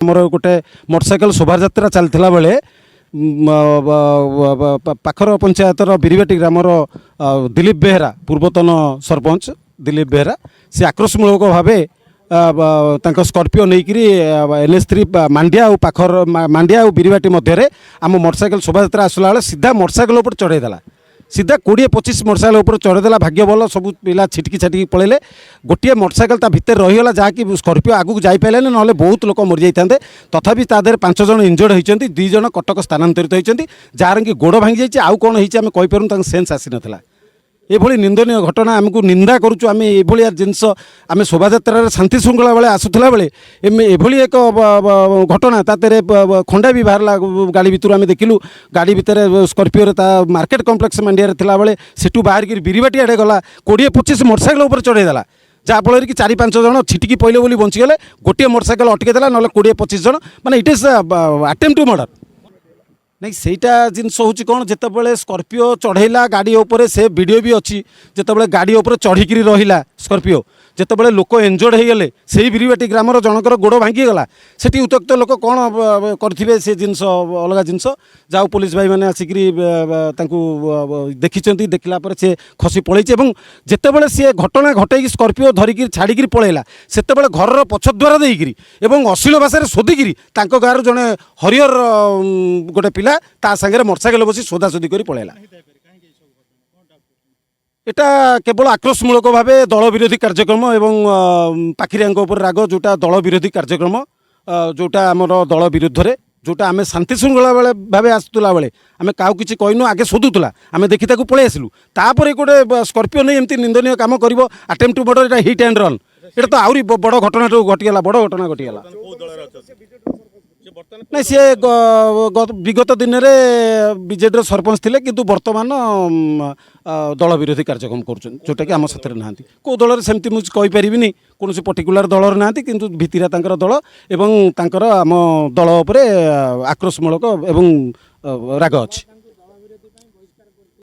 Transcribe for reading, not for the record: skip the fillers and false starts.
ଆମର ଗୋଟେ ମୋଟରସାଇକେଲ ଶୋଭାଯାତ୍ରା ଚାଲିଥିଲା ବେଳେ ପାଖର ପଞ୍ଚାୟତର ବିରିବାଟି ଗ୍ରାମର ଦିଲୀପ ବେହେରା, ପୂର୍ବତନ ସରପଞ୍ଚ ଦିଲୀପ ବେହେରା, ସେ ଆକ୍ରୋଶମୂଳକ ଭାବେ ତାଙ୍କ ସ୍କର୍ପିଓ ନେଇକରି NH 3 ମାଣ୍ଡିଆ ଆଉ ପାଖର ମାଣ୍ଡିଆ ଆଉ ବିରିବାଟି ମଧ୍ୟରେ ଆମ ମୋଟରସାଇକେଲ ଶୋଭାଯାତ୍ରା ଆସିଲା ବେଳେ ସିଧା ମୋଟରସାଇକେଲ ଉପରେ ଚଢ଼େଇ ଦେଲା। ସିଧା 20-25 ମୋଟରସାଇକେଲ ଉପରେ ଚଢ଼େଇଦେଲା। ଭାଗ୍ୟ ଭଲ, ସବୁ ପିଲା ଛିଟିକି ଛାଟିକି ପଳେଇଲେ। ଗୋଟିଏ ମୋଟରସାଇକେଲ ତା ଭିତରେ ରହିଗଲା, ଯାହାକି ସ୍କର୍ପିଓ ଆଗକୁ ଯାଇପାରିଲାନି, ନହେଲେ ବହୁତ ଲୋକ ମରିଯାଇଥାନ୍ତେ। ତଥାପି ତା ଦେହରେ ପାଞ୍ଚ ଜଣ ଇଞ୍ଜର୍ଡ ହୋଇଛନ୍ତି, ଦୁଇ ଜଣ କଟକ ସ୍ଥାନାନ୍ତରିତ ହୋଇଛନ୍ତି, ଯାହାର କି ଗୋଡ଼ ଭାଙ୍ଗି ଯାଇଛି। ଆଉ କ'ଣ ହେଇଛି ଆମେ କହିପାରୁନୁ, ତାଙ୍କ ସେନ୍ସ ଆସିନଥିଲା। ଏଭଳି ନିନ୍ଦନୀୟ ଘଟଣା ଆମକୁ ନିନ୍ଦା କରୁଛୁ ଆମେ। ଏଭଳିଆ ଜିନିଷ ଆମେ ଶୋଭାଯାତ୍ରାରେ ଶାନ୍ତି ଶୃଙ୍ଖଳା ବେଳେ ଆସୁଥିଲା ବେଳେ ଏଭଳି ଏକ ଘଟଣା। ତା ଦେହରେ ଖଣ୍ଡା ବି ବାହାରିଲା ଗାଡ଼ି ଭିତରୁ। ଆମେ ଦେଖିଲୁ ଗାଡ଼ି ଭିତରେ, ସ୍କର୍ପିଓରେ, ତା ମାର୍କେଟ କମ୍ପ୍ଲେକ୍ସ ମାଣ୍ଡିଆରେ ଥିଲାବେଳେ ସେଠୁ ବାହାରିକିରି ବିରିବାଟି ଆଡ଼େ ଗଲା, 20-25 ମୋଟରସାଇକେଲ ଉପରେ ଚଢ଼େଇ ଦେଲା, ଯାହାଫଳରେ କି ଚାରି ପାଞ୍ଚ ଜଣ ଛିଟିକି ପଇଲେ ବୋଲି ବଞ୍ଚିଗଲେ। ଗୋଟିଏ ମୋଟରସାଇକେଲ ଅଟକେଇ ଦେଲା, ନହେଲେ 20-25 ଜଣ, ମାନେ it is attempt to murder। ନାଇଁ, ସେଇଟା ଜିନିଷ ହେଉଛି କ'ଣ, ଯେତେବେଳେ ସ୍କର୍ପିଓ ଚଢ଼େଇଲା ଗାଡ଼ି ଉପରେ, ସେ ଭିଡ଼ିଓ ବି ଅଛି, ଯେତେବେଳେ ଗାଡ଼ି ଉପରେ ଚଢ଼ିକିରି ରହିଲା ସ୍କର୍ପିଓ, ଯେତେବେଳେ ଲୋକ ଇଞ୍ଜର୍ଡ ହେଇଗଲେ, ସେଇ ବିରିବାଟି ଗ୍ରାମର ଜଣଙ୍କର ଗୋଡ଼ ଭାଙ୍ଗିଗଲା, ସେଠି ଉତ୍ତ୍ୟକ୍ତ ଲୋକ କ'ଣ କରିଥିବେ ସେ ଜିନିଷ ଅଲଗା ଜିନିଷ। ଯାଉ ପୋଲିସ ଭାଇମାନେ ଆସିକିରି ତାଙ୍କୁ ଦେଖିଛନ୍ତି। ଦେଖିଲା ପରେ ସେ ଖସି ପଳେଇଛି ଏବଂ ଯେତେବେଳେ ସିଏ ଘଟଣା ଘଟେଇକି ସ୍କର୍ପିଓ ଧରିକିରି ଛାଡ଼ିକିରି ପଳେଇଲା, ସେତେବେଳେ ଘରର ପଛ ଦ୍ୱାର ଦେଇକିରି ଏବଂ ଅଶ୍ଳୀଳ ଭାଷାରେ ଶୋଧିକିରି ତାଙ୍କ ଗାଁରୁ ଜଣେ ହରିହର ଗୋଟେ ପିଲା ତା ସାଙ୍ଗରେ ମୋଟରସାଇକେଲ ବସି ଶୋଧାଶୋଧି କରି ପଳେଇଲା। ଏଟା କେବଳ ଆକ୍ରୋଶମୂଳକ ଭାବେ ଦଳ ବିରୋଧୀ କାର୍ଯ୍ୟକ୍ରମ ଏବଂ ପାଖିରିଆଙ୍କ ଉପରେ ରାଗ, ଯେଉଁଟା ଦଳ ବିରୋଧୀ କାର୍ଯ୍ୟକ୍ରମ, ଯେଉଁଟା ଆମର ଦଳ ବିରୁଦ୍ଧରେ, ଯେଉଁଟା ଆମେ ଶାନ୍ତି ଶୃଙ୍ଖଳା ବେଳେ ଭାବେ ଆସୁଥିଲା ବେଳେ ଆମେ କାହାକୁ କିଛି କହିନୁ। ଆଗେ ଶୋଧୁଥିଲା, ଆମେ ଦେଖି ତାକୁ ପଳେଇ ଆସିଲୁ। ତାପରେ ଗୋଟେ ସ୍କର୍ପିଓ ନେଇ ଏମିତି ନିନ୍ଦନୀୟ କାମ କରିବ, ଆଟେମ୍ପ୍ଟ ଟୁ ମର୍ଡର, ଏଇଟା ହିଟ୍ ଆଣ୍ଡ ରନ୍। ଏଇଟା ତ ଆହୁରି ବଡ଼ ଘଟଣାଠୁ ଘଟିଗଲା, ବଡ଼ ଘଟଣା ଘଟିଗଲା। କୋଉ ଦଳରେ ଅଛନ୍ତି ସେ ବର୍ତ୍ତମାନ? ନାଇଁ, ସିଏ ବିଗତ ଦିନରେ ବିଜେଡ଼ିର ସରପଞ୍ଚ ଥିଲେ, କିନ୍ତୁ ବର୍ତ୍ତମାନ ଦଳ ବିରୋଧୀ କାର୍ଯ୍ୟକ୍ରମ କରୁଛନ୍ତି, ଯେଉଁଟାକି ଆମ ସାଥିରେ ନାହାନ୍ତି। କେଉଁ ଦଳରେ ସେମିତି ମୁଁ କହିପାରିବିନି, କୌଣସି ପର୍ଟିକୁଲାର ଦଳରେ ନାହାନ୍ତି, କିନ୍ତୁ ଭିତିରା ତାଙ୍କର ଦଳ ଏବଂ ତାଙ୍କର ଆମ ଦଳ ଉପରେ ଆକ୍ରୋଶମୂଳକ ଏବଂ ରାଗ ଅଛି।